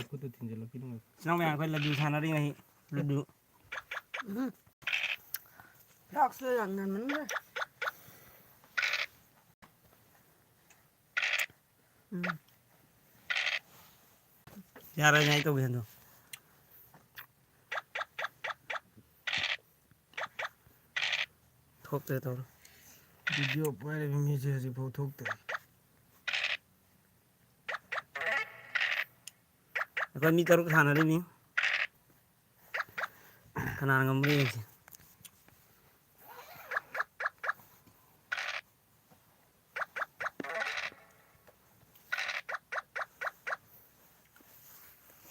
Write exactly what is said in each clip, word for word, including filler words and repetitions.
ꯈꯨꯠꯇ ꯊꯤꯟꯖꯤꯜꯂꯛꯈꯤꯅꯨ꯫ ꯏꯆꯤꯟ ꯏꯅꯥꯎ ꯃꯌꯥꯝ ꯑꯩꯈꯣꯏ ꯂꯗꯨ ꯁꯥꯟꯅꯔꯤ ꯉꯁꯤ꯫ ꯂꯗꯨ꯫ ꯎꯝ꯫ ꯆꯥꯛꯁꯦ ꯌꯥꯝ ꯉꯟꯃꯟꯈ꯭ꯔꯦ꯫ ꯎꯝ꯫ ꯌꯥꯔꯣꯏꯅꯦ ꯑꯩ ꯇꯧꯒꯦ ꯑꯗꯣ꯫ ꯊꯣꯛꯇ꯭ꯔꯦ ꯇꯧꯔꯣ꯫ Video ꯄꯥꯏꯔꯤꯕ ꯃꯤꯁꯦ ꯍꯧꯖꯤꯛꯐꯥꯎ ꯊꯣꯛꯇ꯭ꯔꯤ꯫ ꯑꯩꯈꯣꯏ ꯃꯤ ꯇꯔꯨꯛ ꯁꯥꯟꯅꯔꯤꯃꯤ꯫ ꯀꯅꯥꯅ ꯉꯝꯕ꯭ꯔꯥ ꯌꯦꯡꯁꯤ꯫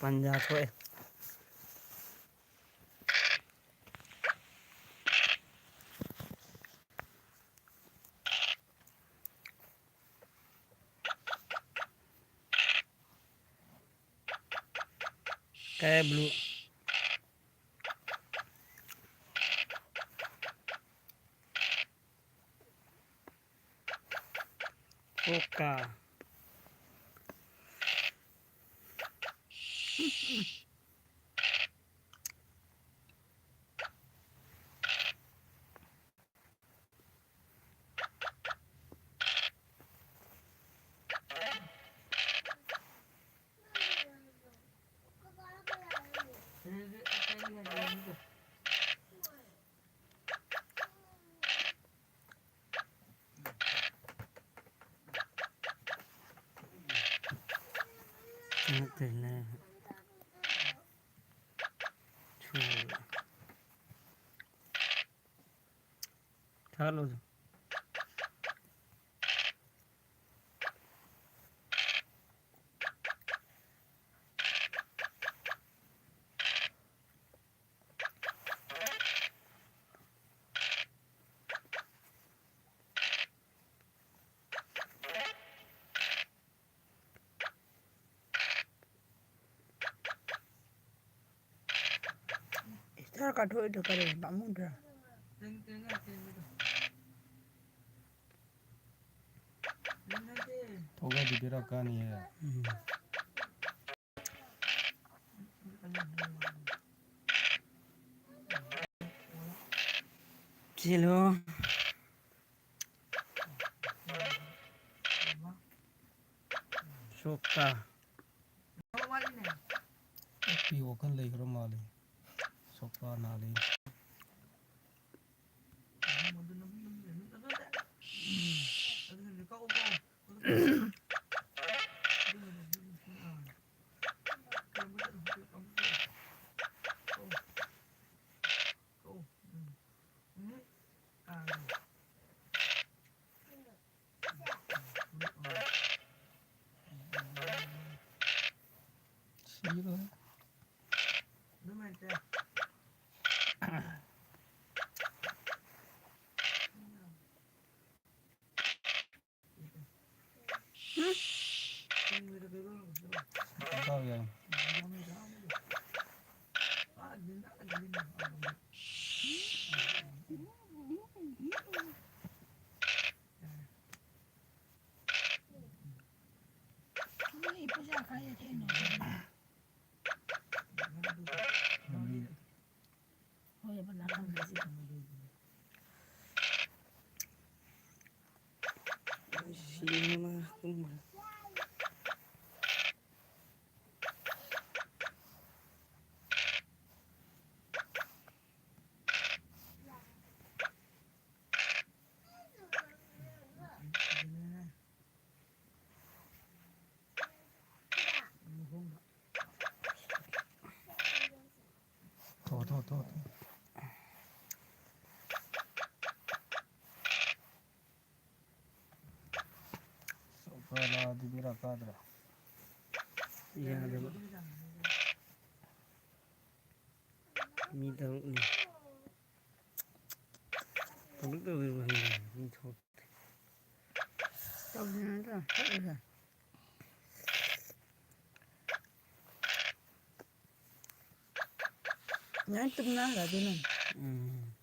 ꯄꯟꯖꯥ ꯊꯣꯛꯑꯦ꯫ Sky blue. Coca. ꯅꯠꯇꯦꯅꯦ꯫ ꯁꯨ-, ꯊꯥꯒꯠꯂꯣ ꯑꯗꯨꯝ꯫ Star ꯀꯥꯞꯊꯣꯛꯏꯗꯣ ꯀꯔꯤ ꯄꯥꯝꯃꯨꯗ꯭ꯔꯣ? ꯊꯣꯛꯂꯛꯑꯗꯤ ꯕꯦꯔꯥ ꯀꯥꯅꯤꯍꯦ꯫ ꯎꯝ꯫ ꯆꯦꯜꯂꯣ꯫ ꯁꯣꯛꯇ꯫ ꯅꯨꯄꯤ ꯋꯥꯈꯜ ꯂꯩꯈ꯭ꯔ ꯃꯥꯜꯂꯦ꯫ ꯁꯣꯛꯇ ꯅꯥꯜꯂꯤ꯫ ꯁꯤꯔꯣꯏ꯫ ꯆꯥꯎ ꯌꯥꯏ꯫ ꯊꯣꯛ, ꯊꯣꯛ, ꯊꯣꯛ, ꯊꯣꯛ꯫ ꯁꯣꯐꯥ ꯂꯥꯛꯑꯗꯤ ꯕꯦꯔꯥ ꯀꯥꯗ꯭ꯔꯥ? ꯌꯥꯗꯕ꯫ ꯃꯤ ꯇꯔꯨꯛꯅꯤ꯫ ꯇꯔꯨꯛ ꯇꯧꯔꯤꯕ ꯈꯪꯗꯦ꯫ ꯃꯤ ꯊꯣꯛꯇꯦ꯫ ꯇꯧꯗ꯭ꯔꯤꯉꯩꯗ ꯆꯠꯂꯨꯁꯦ꯫ ꯅꯪ ꯇꯨꯝꯅꯈ꯭ꯔꯗꯤ ꯅꯪ꯫ ꯎꯝ꯫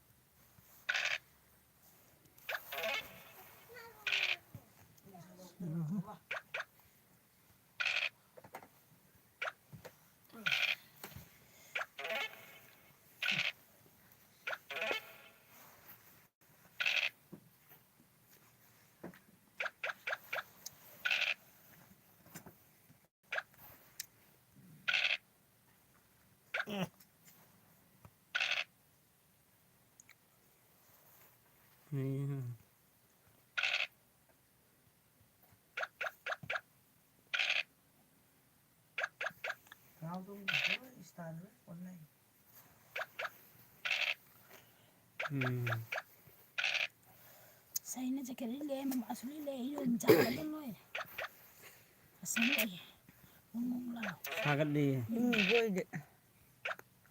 ꯎꯝ꯫ ꯁꯩꯅ ꯖꯦꯀꯦꯠ ꯂꯤꯠꯂꯦ, ꯃꯃꯥꯁꯨ ꯂꯤꯠꯂꯦ, ꯑꯩ ꯂꯣꯏ ꯃꯆꯥ ꯑꯗꯨꯝ ꯂꯣꯏꯔꯦ꯫ ꯑꯁ ꯂꯣꯏꯔꯦ꯫ ꯃꯣꯡ ꯃꯣꯡ ꯂꯥꯎ꯫ ꯁꯥꯒꯠꯂꯤ꯫ ꯎꯝ, ꯕꯣꯏꯗꯤ꯫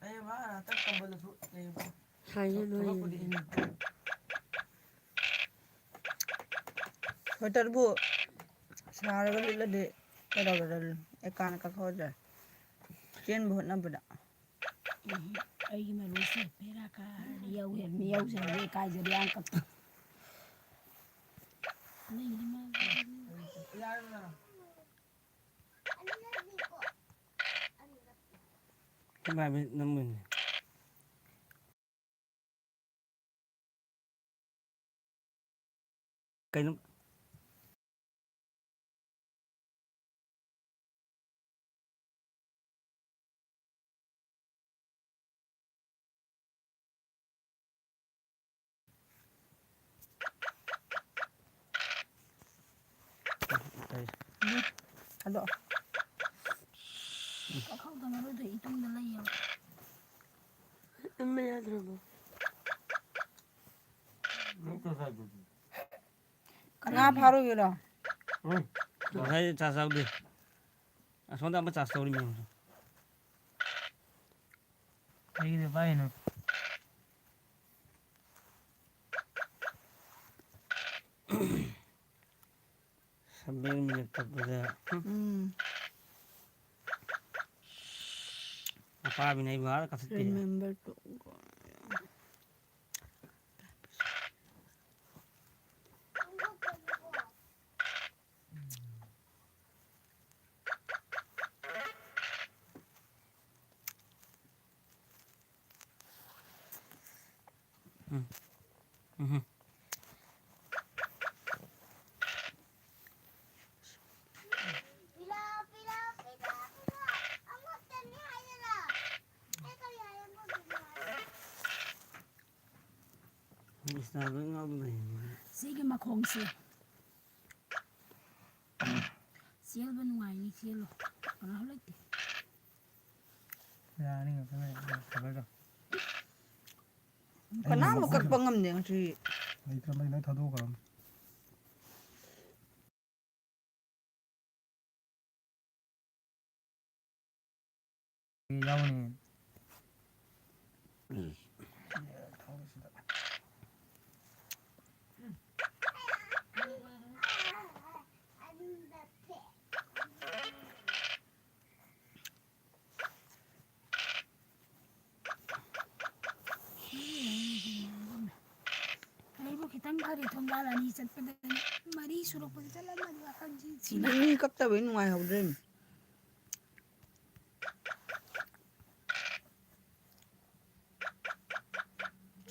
ꯑꯩ ꯃꯥ ꯍꯟꯗꯛ ꯀꯝꯕꯜꯗꯁꯨ ꯂꯩꯌꯦꯕ꯫ ꯁꯥꯏꯌꯦ ꯂꯣꯏꯔꯦ꯫ ꯊꯣꯛꯂꯛꯄꯗꯤ ꯏꯪꯉꯤ꯫ ꯁ꯭ꯋꯦꯇꯔꯕꯨ ꯁꯥꯔꯒ ꯂꯤꯠꯂꯗꯤ ꯀꯩꯗꯧꯒꯗꯧꯔꯤ? ꯑꯦꯀꯥꯅ ꯀꯛꯊꯣꯛꯑꯁꯦ꯫ ꯆꯦꯟꯕ ꯍꯣꯠꯅꯕꯗ꯫ ꯎꯝ, ꯑꯩꯒꯤ ꯃꯔꯨꯞꯁꯦ ꯕꯦꯔꯥ ꯀꯥꯔꯦ꯫ ꯌꯧ ꯍꯦꯛ ꯃꯤ ꯌꯧꯁꯦ ꯍꯥꯏꯔꯦ, ꯀꯥꯏꯖꯔꯦ ꯌꯥꯝ ꯀꯛꯇ꯫ ꯂꯩꯔꯤ ꯃꯥ꯫ ꯏꯃꯥꯟꯅꯕꯤ ꯅꯝꯕꯅꯤ꯫ ꯀꯩꯅꯣ? ꯊꯥꯗꯣꯛꯑꯣ꯫ ꯀꯛꯍꯧꯗꯅꯕꯗꯣ ꯏꯇꯨꯡꯗ ꯂꯩꯌꯦꯕ꯫ ꯑꯃ ꯌꯥꯗ꯭ꯔꯕꯣ? ꯉꯥ ꯐꯥꯔꯨꯒꯦꯔꯣ? ꯎꯝ꯫ ꯉꯁꯥꯏ ꯆꯥꯔꯖ ꯌꯥꯎꯗꯦ꯫ ꯑꯁꯣꯝꯗ ꯑꯃ ꯆꯥꯔꯖ ꯇꯧꯔꯤ ꯃꯌꯥꯝꯁꯦ꯫ ꯑꯩꯒꯤꯗꯤ ꯄꯥꯏꯅꯨ꯫ Seven minute ꯀꯛꯄꯗ꯫ ꯎꯝ꯫ ꯑꯄꯥꯕꯤꯅ ꯑꯩꯕꯨ ꯑꯥꯗ ꯀꯛꯊꯠꯄꯤꯔꯦ꯫ Remember to ꯎꯝ꯫ ꯎꯝ꯫ ꯏꯟꯁꯇꯥꯗ ꯉꯥꯎꯗꯅ ꯂꯩ꯫ ꯁꯤꯒꯤ ꯃꯈꯣꯡꯁꯦ꯫ ꯆꯦꯟꯕ ꯅꯨꯡꯉꯥꯏꯅꯤ, ꯆꯦꯜꯂꯣ꯫ ꯀꯅꯥꯁꯨ ꯂꯩꯇꯦ꯫ ꯌꯥꯅꯤ, ꯉꯥꯛꯇꯪ ꯂꯩꯔꯒ ꯐꯒꯗ꯭ꯔꯣ? ꯀꯅꯥꯝ ꯀꯛꯄ ꯉꯝꯗꯦ ꯉꯁꯤ꯫ ꯂꯩꯇ꯭ꯔꯕꯅꯤꯅ ꯊꯥꯗꯣꯛꯈ꯭ꯔꯕꯅꯤ꯫ ꯌꯥꯎꯅꯤ꯫ ꯑꯩꯕꯨ ꯈꯤꯇꯪ ꯐꯔꯦ, ꯊꯣꯡꯒꯥꯜ ꯑꯅꯤ ꯆꯠꯄꯗ ꯃꯔꯤ ꯁꯨꯔꯛꯄꯗ ꯆꯠꯂꯝꯃꯗꯤ ꯋꯥꯈꯜꯁꯤ ꯁꯤꯅ꯫ ꯃꯤ ꯀꯛꯇꯕꯩ ꯅꯨꯡꯉꯥꯏꯍꯧꯗ꯭ꯔꯦꯅꯦ꯫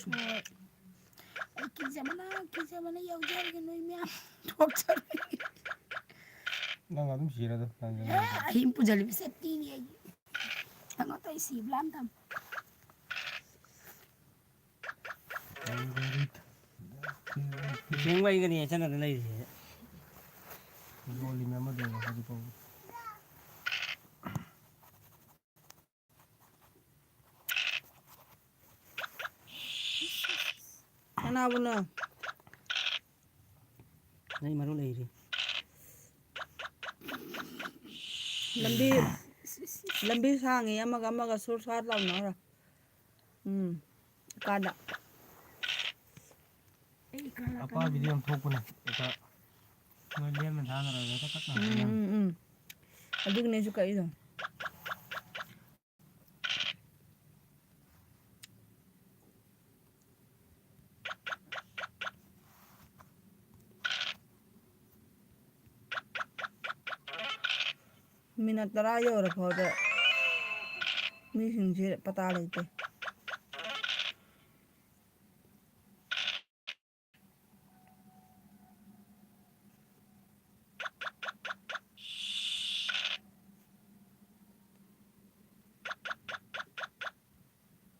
ꯍꯣꯏ꯫ ꯑꯩ ꯀꯤꯖꯕꯅ, ꯀꯤꯖꯕꯅ ꯌꯧꯖꯔꯒꯦ ꯅꯣꯏ ꯃꯌꯥꯝ ꯊꯣꯛꯆꯔꯒꯦ꯫ ꯅꯪ ꯑꯗꯨꯝ ꯁꯤꯔꯗ, ꯅꯪ ꯑꯦ, ꯑꯍꯤꯡ ꯄꯨꯖꯜꯂꯤꯕ ꯁꯦꯞꯇꯤꯅꯤ ꯑꯩꯒꯤ꯫ ꯅꯪ ꯑꯇꯩ ꯁꯤꯕ ꯂꯥꯝ ꯊꯝ꯫ ꯊꯦꯡꯕꯩꯒꯅꯤ ꯆꯠꯅꯗ ꯂꯩꯔꯤꯁꯦ꯫ ꯌꯣꯜꯂꯤꯃꯦ ꯑꯃꯗꯨꯅ ꯍꯧꯖꯤꯛ ꯐꯥꯎꯕ꯫ ꯀꯅꯥꯕꯨꯅꯣ? ꯅꯪ ꯃꯔꯨ ꯂꯩꯔꯤ꯫ ꯂꯝꯕꯤ, ꯂꯝꯕꯤ ꯁꯥꯡꯉꯤ, ꯑꯃꯒ ꯑꯃꯒ ꯁꯨꯔ ꯁꯥꯔ ꯂꯥꯎꯅꯈ꯭ꯔꯦ꯫ ꯎꯝ, ꯀꯥꯗ꯫ ꯑꯩ ꯀꯥꯗ ꯑꯄꯥꯕꯤꯗꯤ ꯌꯥꯝ ꯊꯣꯛꯄꯅꯦ, ꯍꯦꯛꯇ ꯅꯣꯏ ꯂꯦꯝꯅ ꯊꯥꯅꯔꯒ ꯍꯦꯛꯇ ꯀꯛꯅꯕꯅꯦ ꯎꯝ, ꯌꯥꯝ꯫ ꯎꯝ, ꯎꯝ꯫ ꯑꯗꯨꯒꯤꯅꯦ ꯑꯩꯁꯨ ꯀꯛꯏꯗꯣ꯫ ꯃꯤꯅꯠ ꯇꯔꯥ ꯌꯧꯔ ꯐꯥꯎꯗ ꯃꯤꯁꯤꯡꯁꯦ ꯄꯇꯥ ꯂꯩꯇꯦ꯫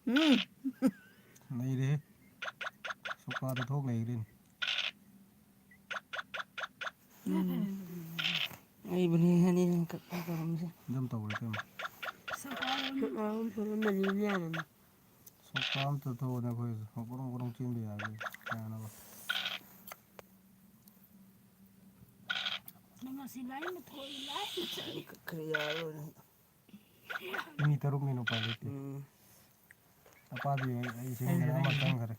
ꯎꯝ꯫ ꯂꯩꯔꯦꯍꯦ꯫ ꯁꯣꯐꯥꯗ ꯊꯣꯛ ꯂꯩꯈ꯭ꯔꯦꯅꯦ꯫ ꯎꯝ꯫ ꯑꯩꯕꯨꯅꯦ ꯑꯅꯤ ꯀꯛꯄ ꯇꯧꯔꯝꯁꯦ꯫ ꯑꯗꯨꯝ ꯇꯧꯔꯦ ꯀꯩꯅꯣ꯫ ꯁꯣꯛꯄ ꯑꯃ ꯊꯣꯛꯂꯝꯃꯗꯤ ꯌꯥꯔꯝꯅꯤ꯫ ꯁꯣꯛꯄ ꯑꯝꯇ ꯊꯣꯛꯑꯣꯅꯦ ꯑꯩꯈꯣꯏꯁꯨ꯫ ꯒꯣꯔꯣꯡ ꯒꯣꯔꯣꯡ ꯆꯦꯟꯕ ꯌꯥꯒꯦ ꯌꯥꯅꯕ꯫ ꯅꯪ ꯉꯁꯤ ꯂꯥꯏꯅ ꯊꯣꯛꯏ, ꯂꯥꯏꯅ ꯆꯠꯂꯤ꯫ ꯀꯛꯈ꯭ꯔꯦ, ꯌꯥꯔꯣꯏ ꯅꯪ꯫ ꯃꯤ ꯇꯔꯨꯛꯅꯤꯅ ꯎꯄꯥꯏ ꯂꯩꯇꯦ꯫ ꯎꯝ꯫ ꯑꯄꯥꯕꯤ ꯑꯩ, ꯑꯩ ꯁꯤꯡꯗꯅ ꯑꯃ ꯆꯪꯈ꯭ꯔꯦ꯫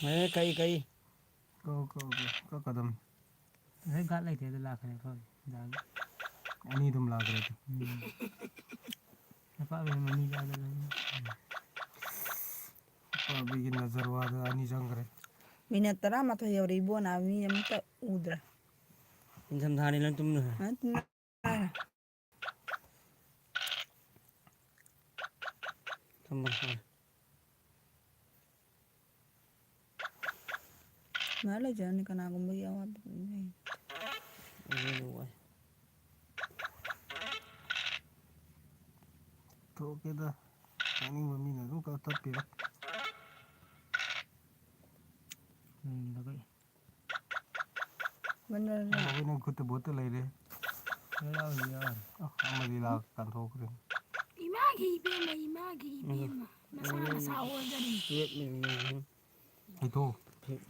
ꯑꯦ, ꯀꯩ, ꯀꯩ? ꯀꯛꯑꯣ, ꯀꯛꯑꯣ, ꯀꯛꯑꯣ꯫ ꯀꯛꯀꯗꯝꯅꯤ꯫ ꯉꯁꯥꯏ ꯒꯥꯔꯗ ꯂꯩꯇꯦ, ꯑꯗꯨ ꯂꯥꯛꯈ꯭ꯔꯦ ꯑꯩꯈꯣꯏ ꯗꯥꯒꯤ꯫ ꯑꯅꯤ ꯑꯗꯨꯝ ꯂꯥꯛꯈ꯭ꯔꯦ ꯑꯗꯨ꯫ ꯎꯝ꯫ ꯑꯄꯥꯕꯤ ꯃꯃꯤ ꯆꯥꯗ ꯂꯩ꯫ ꯑꯄꯥꯕꯤꯒꯤ ꯅꯖꯔꯋꯥꯗ ꯑꯅꯤ ꯆꯪꯈ꯭ꯔꯦ꯫ ꯃꯤꯅꯠ ꯇꯔꯥꯃꯥꯊꯣꯏ ꯌꯧꯔꯦ ꯏꯕꯣ, ꯅꯥꯕ ꯃꯤ ꯑꯃꯇ ꯎꯗ꯭ꯔꯦ꯫ ꯅꯤꯡꯊꯝꯊꯥꯅꯤ ꯂꯣꯏ ꯇꯨꯝꯅꯈ꯭ꯔꯦ꯫ ꯍꯥ? ꯊꯝꯃꯣ, ꯊꯝꯃꯣ꯫ ꯉꯥꯏꯍꯥꯛ ꯂꯩꯖꯔꯅꯤ, ꯀꯅꯥꯒꯨꯝꯕꯒꯤ ꯑꯋꯥꯠꯄ ꯑꯗꯨꯝ ꯂꯩ꯫ ꯑꯗꯨꯅ ꯋꯥꯏ꯫ ꯊꯣꯛꯀꯦꯗ, ꯇꯥꯅꯤꯡꯕ ꯃꯤꯅ ꯑꯗꯨꯝ ꯀꯛꯊꯠꯄꯤꯔꯣ꯫ ꯎꯝ, ꯂꯧꯔꯛꯑꯦ꯫ ꯃꯅꯔꯅ꯫ ꯑꯃ ꯍꯣꯏ ꯅꯪ ꯈꯨꯠꯇ ꯕꯣꯠꯇ ꯂꯩꯔꯦ꯫ ꯌꯥꯎꯔꯤ, ꯌꯥꯎꯔꯤ꯫ ꯑ, ꯑꯃꯗꯤ ꯂꯥꯛ ꯀꯥꯟꯊꯣꯛꯈ꯭ꯔꯦ꯫ ꯏꯃꯥꯒꯤ ꯏꯕꯦꯝꯃ, ꯏꯃꯥꯒꯤ ꯏꯕꯦꯝꯃ꯫ ꯃꯁꯥ ꯃꯁꯥ ꯑꯣꯏꯖꯔꯤ꯫ ꯏꯊꯣ,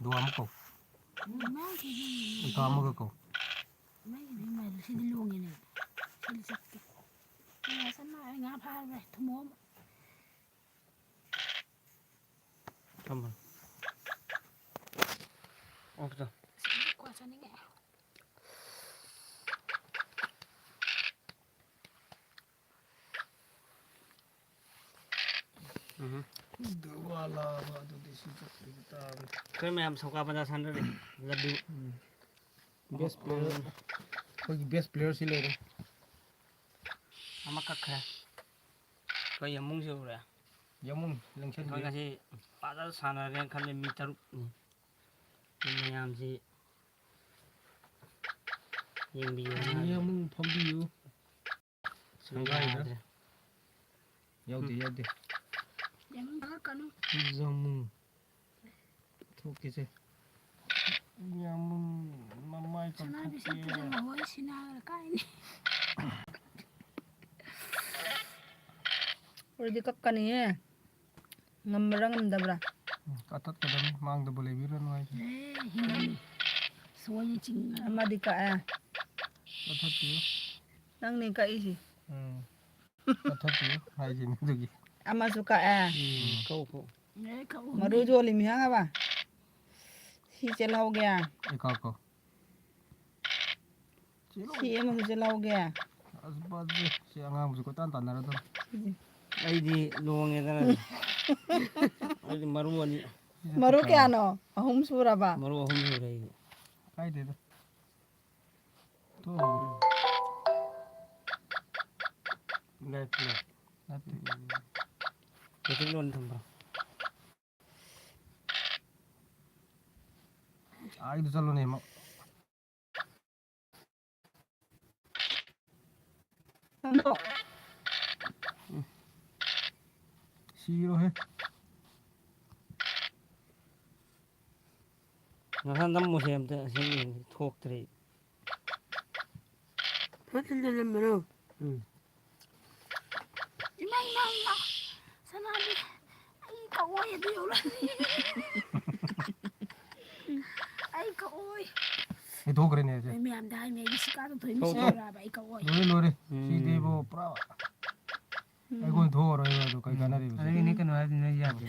ꯗꯨ ꯑꯃ ꯀꯧ꯫ ꯏꯃꯥꯒꯤ ꯏꯕꯦꯝꯃ꯫ ꯏꯊꯣ ꯑꯃꯒ ꯀꯧ꯫ ꯏꯃꯥꯒꯤ ꯏꯕꯦꯝꯃ ꯍꯥꯏꯗꯣ ꯁꯤꯗꯤ ꯂꯣꯡꯉꯦꯅꯦ꯫ ꯁꯤꯗꯤ ꯆꯠꯀꯦ꯫ ꯉꯥ ꯁꯝꯅ ꯑꯩ ꯉꯥ ꯐꯥꯔꯨꯔꯦ꯫ ꯊꯨꯝꯃꯣꯛ ꯑꯃ꯫ ꯊꯝꯃꯣ꯫ ꯑꯣꯛꯇꯣ꯫ ꯁꯤꯗꯤ ꯀ꯭ꯋꯥ ꯆꯥꯅꯤꯡꯉꯦ꯫ ꯎꯝ꯫ ꯗꯨꯋꯥꯂꯥꯕ ꯑꯗꯨꯗꯤ ꯁꯤ ꯆꯠꯇ꯭ꯔꯗꯤ ꯇꯥꯔꯣꯏ꯫ ꯑꯩꯈꯣꯏ ꯃꯌꯥꯝ ꯁꯧꯀꯥ ꯄꯟꯖꯥ ꯁꯥꯟꯅꯔꯤ꯫ ꯂꯗꯨ꯫ ꯎꯝ꯫ Best player꯫ ꯎꯝ꯫ ꯑꯩꯈꯣꯏꯒꯤ best player ꯁꯤ ꯂꯩꯔꯦ꯫ ꯑꯃ ꯀꯛꯈ꯭ꯔꯦ꯫ ꯑꯩꯈꯣꯏ ꯌꯥꯃꯨꯡꯁꯦ ꯎꯔꯦ? ꯌꯥꯃꯨꯡ ꯂꯦꯡꯁꯟꯕꯤꯌꯨ꯫ ꯑꯩꯈꯣꯏ ꯉꯁꯤ ꯐꯖꯅ ꯁꯥꯟꯅꯔꯦꯅ ꯈꯜꯂꯦ, ꯃꯤ ꯇꯔꯨꯛꯅꯤ꯫ ꯃꯤ ꯃꯌꯥꯝꯁꯤ ꯌꯦꯡꯕꯤꯌꯨ꯫ ꯃꯤ ꯌꯥꯃꯨꯡ ꯐꯝꯕꯤꯌꯨ꯫ ꯁꯪꯒꯥꯏꯗ꯫ ꯌꯥꯗ꯭ꯔꯦ꯫ ꯌꯥꯎꯗꯦ, ꯎꯝ꯫ ꯌꯥꯎꯗꯦ꯫ ꯌꯥꯃꯨꯡ ꯊꯥꯡꯒꯠꯀꯅꯨ꯫ ꯌꯥꯃꯨꯡ꯫ ꯊꯣꯛꯀꯦꯁꯦ꯫ ꯌꯥꯝ ꯃꯃꯥꯏ ꯁꯅꯥ ꯀꯟꯊꯣꯛꯀꯦ꯫ ꯕꯤꯁꯦꯠꯇꯨꯁꯨ ꯂꯧꯍꯣꯏ ꯁꯤꯅꯥꯒ ꯀꯥꯏꯅꯤ꯫ ꯑꯗꯨꯗꯤ ꯀꯛꯀꯅꯤꯌꯦ꯫ ꯉꯝꯕ꯭ꯔꯥ ꯉꯝꯗꯕ꯭ꯔꯥ? ꯎꯝ, ꯀꯛꯊꯠꯀꯗꯕꯅꯤ, ꯃꯥꯡꯗꯕꯨ ꯂꯩꯕꯤꯔꯅꯨ ꯍꯥꯏꯁꯦ꯫ ꯑꯦ, ꯍꯤꯡꯒꯅꯤ꯫ ꯁꯣꯏꯅ ꯆꯤꯡꯉꯒ꯫ ꯑꯃꯗꯤ ꯀꯛꯑꯦ꯫ ꯀꯛꯊꯠꯄꯤꯌꯨ꯫ ꯅꯪꯅꯦ ꯀꯛꯏꯁꯦ꯫ ꯎꯝ꯫ ꯀꯛꯊꯠꯄꯤꯌꯨ ꯍꯥꯏꯁꯤꯅꯤ ꯑꯗꯨꯒꯤ꯫ ꯑꯃꯁꯨ ꯀꯛꯑꯦ꯫ ꯎꯝ, ꯀꯛꯎ, ꯀꯛꯎ꯫ ꯑꯦ, ꯀꯛꯎ꯫ ꯃꯔꯨ ꯌꯣꯜꯂꯤꯃꯤ ꯈꯪꯉꯕ? ꯁꯤ ꯆꯦꯜꯍꯧꯒꯦ꯫ ꯑꯦ, ꯀꯛ, ꯀꯛ꯫ ꯁꯤ ꯑꯃꯁꯨ ꯆꯦꯜꯍꯧꯒꯦ꯫ ꯑꯁ, ꯕꯥꯖꯦ, ꯁꯤ ꯑꯉꯥꯡꯕꯁꯤ ꯀꯣꯏꯇꯥꯟ ꯇꯥꯟꯅꯔꯗꯝꯅꯤ꯫ ꯑꯩꯗꯤ ꯂꯣꯡꯉꯦꯗꯅ꯫ ꯑꯩꯗꯤ ꯃꯔꯨ ꯑꯅꯤ꯫ ꯃꯔꯨ ꯀꯌꯥꯅꯣ? ꯑꯍꯨꯝ ꯁꯨꯔꯕ? ꯃꯔꯨ ꯑꯍꯨꯝ ꯁꯨꯔꯦ ꯑꯩꯗꯤ꯫ ꯀꯥꯏꯗꯦꯗ꯫ ꯊꯣꯛꯑꯣ꯫ ꯂꯦꯞ, ꯂꯦꯞ꯫ ꯅꯠꯇꯦ꯫ ꯃꯩꯇꯩꯂꯣꯟ ꯊꯝꯕ꯭ꯔꯣ? ꯑꯥꯒꯤꯗꯨ ꯆꯠꯂꯨꯅꯦ, ꯑꯃꯨꯛ꯫ ꯅꯪꯗꯣ꯫ ꯎꯝ꯫ ꯁꯤꯔꯣꯍꯦ꯫ ꯉꯁꯥꯏ ꯅꯝꯃꯨꯁꯦ ꯑꯝꯇ, ꯑꯁꯤ ꯊꯣꯛꯇ꯭ꯔꯦ꯫ ꯐꯠ ꯍꯟꯖꯜꯂꯝꯕꯔꯣ? ꯎꯝ꯫ ꯏꯃꯥ, ꯏꯃꯥ, ꯏꯃꯥ꯫ ꯁꯅꯥꯗꯤ ꯑꯩ ꯀꯛꯑꯣꯏ ꯑꯗꯨ ꯌꯧꯔꯛꯑꯗꯤ꯫ ꯑꯩ ꯀꯛꯑꯣꯏ꯫ ꯑꯩ ꯊꯣꯛꯈ꯭ꯔꯦꯅꯦ ꯑꯩꯁꯦ꯫ ꯑꯩ ꯃꯌꯥꯝꯗ ꯍꯥꯏꯅꯦ, ꯑꯩ ꯁꯤꯀꯥꯗꯣ ꯊꯣꯏ ꯊꯣꯛ, ꯃꯤꯁꯤ ꯊꯣꯛ꯫ ꯌꯧꯔꯛꯑꯕ ꯑꯩ ꯀꯛꯑꯣꯏ꯫ ꯂꯣꯏꯔꯦ, ꯂꯣꯏꯔꯦ꯫ ꯎꯝ꯫ ꯁꯤꯗꯤ ꯏꯕꯣ ꯄꯨꯔꯥ ꯎꯝ꯫ ꯑꯩꯈꯣꯏ ꯊꯣꯛꯑꯔꯣꯏ ꯑꯗꯣ ꯀꯩ ꯎꯝ꯫ ꯀꯥꯟꯅꯔꯤꯕ ꯑꯗꯨꯒꯤ ꯁꯤꯗꯤ? ꯅꯤꯛꯀꯅꯨ ꯍꯥꯏꯕꯗꯨꯅ ꯌꯥꯗꯦ꯫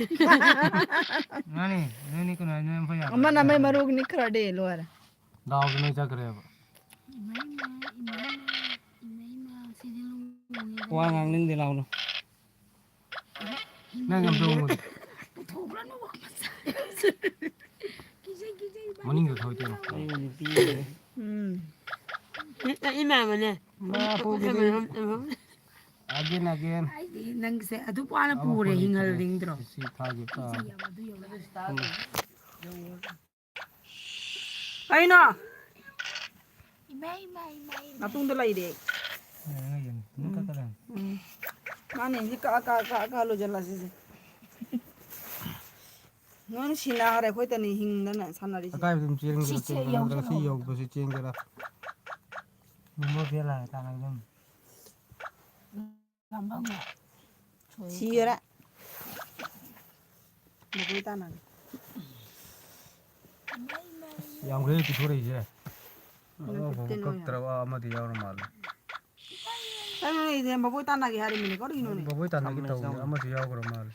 ꯃꯥꯅꯤ, ꯅꯣꯏ ꯅꯤꯛꯀꯅꯨ ꯍꯥꯏꯕꯗꯨꯅ ꯑꯝꯐꯥꯎ ꯌꯥꯗꯦ꯫ ꯑꯃꯅ ꯃꯩ ꯃꯔꯨ ꯅꯤꯛꯈ꯭ꯔꯗꯤ ꯂꯣꯏꯔꯦ꯫ ꯗꯥꯎꯗꯨ ꯅꯣꯏ ꯆꯠꯈ꯭ꯔꯦꯕ꯫ ꯏꯃꯥ, ꯏꯃꯥ, ꯏꯃꯥ, ꯏꯃꯥ, ꯏꯃꯥ, ꯁꯤꯗꯤ ꯂꯨꯍꯣꯡꯉꯦꯗꯅ꯫ ꯋꯥ ꯉꯥꯡꯅꯤꯡꯗꯦ ꯂꯥꯎꯅꯨ꯫ ꯅꯪ ꯑꯝꯇ ꯎꯃꯨꯗꯦ꯫ ꯄꯨꯊꯣꯛꯈ꯭ꯔꯅꯨ, ꯃꯆꯥ꯫ ꯀꯤꯖꯩ, ꯀꯤꯖꯩ, ꯏꯕꯥꯅꯤ ꯃꯅꯤꯡꯗ ꯊꯧ ꯏꯇꯩꯃ꯫ ꯇꯧꯔꯅꯨ꯫ ꯑꯩ ꯅꯨꯄꯤ ꯑꯣꯏꯔꯦ꯫ ꯎꯝ꯫ ꯏꯃꯥ ꯑꯃꯅꯦ꯫ ꯃꯥ ꯄꯣꯛꯄꯗꯒꯤ ꯑꯒꯦꯟ, ꯑꯒꯦꯟ꯫ ꯍꯥꯏꯗꯤ ꯅꯪꯁꯦ ꯑꯗꯨꯛ ꯋꯥꯅ ꯑꯃ ꯄꯨꯔꯦ, ꯄꯨꯔꯛꯏꯁꯤꯅꯦ꯫ ꯍꯤꯡꯍꯜꯂꯤꯡꯗ꯭ꯔꯣ? ꯁꯤ ꯊꯥꯒꯤ ꯇꯥꯔꯦ꯫ ꯀꯩꯅꯣ? ꯏꯃꯥ, ꯏꯃꯥ, ꯏꯃꯥ, ꯏꯃꯥ꯫ ꯃꯇꯨꯡꯗ ꯂꯩꯔꯦ꯫ ꯎꯝ꯫ ꯎꯝ꯫ ꯃꯥꯅꯦ, ꯁꯤ ꯀꯛꯑ, ꯀꯛꯑ, ꯀꯛꯑ, ꯀꯛꯑ ꯂꯣꯏꯁꯤꯜꯂꯁꯤꯁꯦ꯫ ꯅꯣꯏꯅ ꯁꯤꯅ ꯍꯥꯏꯔꯦ, ꯑꯩꯈꯣꯏ ꯇꯅꯤ ꯍꯤꯡꯗꯅ ꯁꯥꯟꯅꯔꯤꯁꯦ꯫ ꯑꯀꯥꯏꯕꯗꯨ ꯑꯗꯨꯝ ꯆꯦꯟꯒꯦꯔꯥ, ꯁꯤ, ꯁꯤ ꯆꯦꯟꯒꯦꯔꯥ, ꯅꯠꯇ꯭ꯔꯒ ꯁꯤ ꯌꯧꯁꯜꯂꯛꯑꯣ꯫ ꯌꯧꯕꯁꯤ ꯆꯦꯟꯒꯦꯔꯥ? ꯅꯤꯡꯕ ꯐꯦꯜ ꯍꯥꯏꯔ ꯀꯥꯟꯅꯒꯗꯕꯅꯤ꯫ ꯂꯥꯝꯕꯝꯒ꯫ ꯁꯤꯔꯦ꯫ ꯃꯈꯣꯏ ꯇꯥꯟꯅꯒꯦ꯫ ꯌꯥꯝꯈ꯭ꯔꯦ ꯄꯤꯊꯣꯔꯛꯏꯁꯦ꯫ ꯑꯃꯐꯥꯎ ꯐꯤꯐꯇꯤꯟ ꯑꯣꯏ ꯍꯥꯏ꯫ ꯀꯛꯇ꯭ꯔꯕ ꯑꯃꯗꯤ ꯌꯥꯎꯔ ꯃꯥꯜꯂꯦ꯫ ꯀꯩꯅꯣꯅꯦ, ꯏꯗꯤ ꯃꯈꯣꯏ ꯇꯥꯟꯅꯒꯦ ꯍꯥꯏꯔꯤꯃꯤꯅꯦ, ꯀꯔꯤꯅꯣꯅꯦ? ꯃꯈꯣꯏ ꯇꯥꯟꯅꯒꯦ ꯊꯝꯃꯦ, ꯇꯧꯕꯅꯦ, ꯆꯥꯎꯅ꯫ ꯑꯃꯁꯨ ꯌꯥꯎꯈ꯭ꯔ ꯃꯥꯜꯂꯦ꯫